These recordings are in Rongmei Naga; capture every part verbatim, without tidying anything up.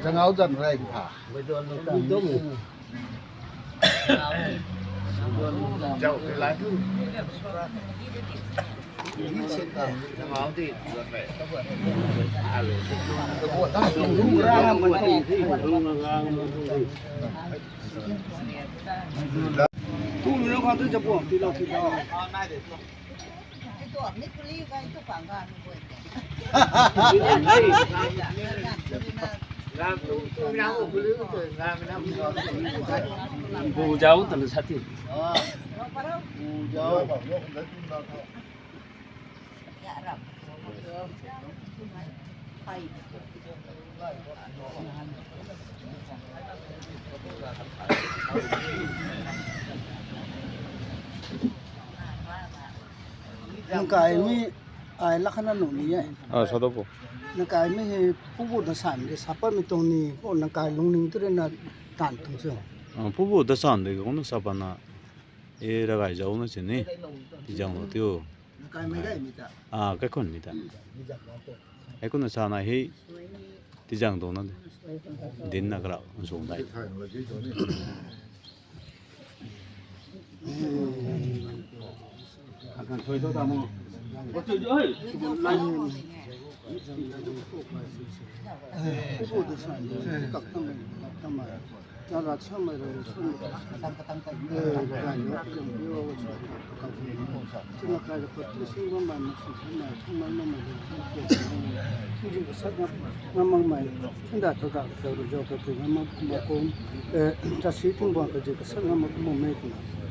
Zangau zan rei tha. Bu zau tan sa ti. Nang kai mi ai lakhana nu ni e. Ah, sa do po. Nang kai mi hei pubu da san de sapa mi tong ni ko nang kai lungning tu re na tan tung chu. Ah, pubu da san de ko na sapa na. E ragai zau na chini. Tijang lo tiu. Nang kai mi dai mi ta. Ah, kai khun mi ta. Ai kuna sa na hei tijang do na de. Din na kara sung dai.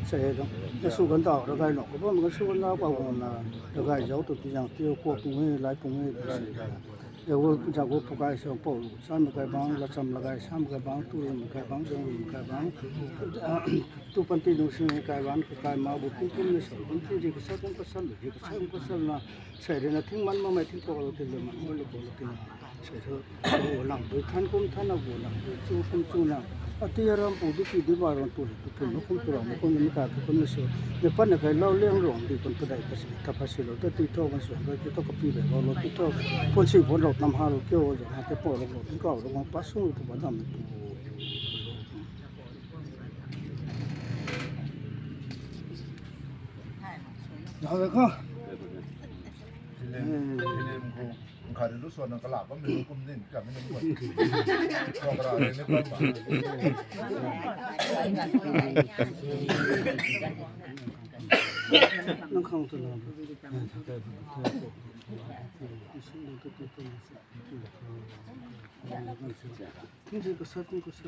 Sa he dong. Na su gan dau ragai lou ko bam na su gan dau ka wan na ragai zau tu tijang tiu ko pung e lai pung e. Zau zau ko pukai sa pou lu sa ma kai bang la cham lagai sa ma kai bang tu ma kai bang zau ma kai bang. Tu panti nung sing kai bang kai ma bu kum kum ne sa kum ti ji ka sa kum ka sa lu ji ka sa kum ka sa na. Sa re na thing man ma mai thing ko lo ti le man mo lo ko lo ti na. Sa so, bu lang bu than kum than na bu lang bu chu kum chu na. Ati ram pu di ti di ba ram pu tu pu kum tu ram kum ni ta tu kum ni so. Ne pan na kai lau leng rong di kum pu dai ka si ta pa si lo ta ti tho kan so ka ti tho ka pi le lo lo ti tho. Pun si pun lo tam ha lo kyo ja ha te po lo lo ti ka lo pa sung tu ba dam tu. Zau le ko. Nkhari lu suan nang kalap bam lu kum din kami nang kuat. Kau kara re ne kuat ma. Nang khang tu na. Tingsi ka sa, tingsi ka sa.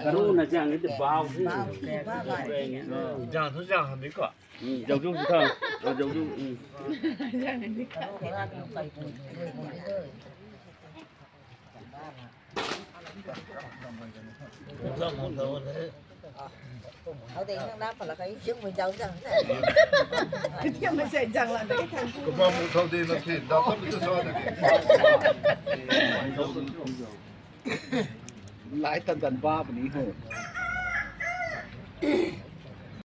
Karu na zang ni bau. Zang thu zang handi ko. Zau zau thu. Zau zau. Hau de nang na pala kai jung mui dau jang. Tiam mei sai jang la de kan. Kumna mu thau de na the, dau tam tu sa de. Lai tan tan ba puni ho.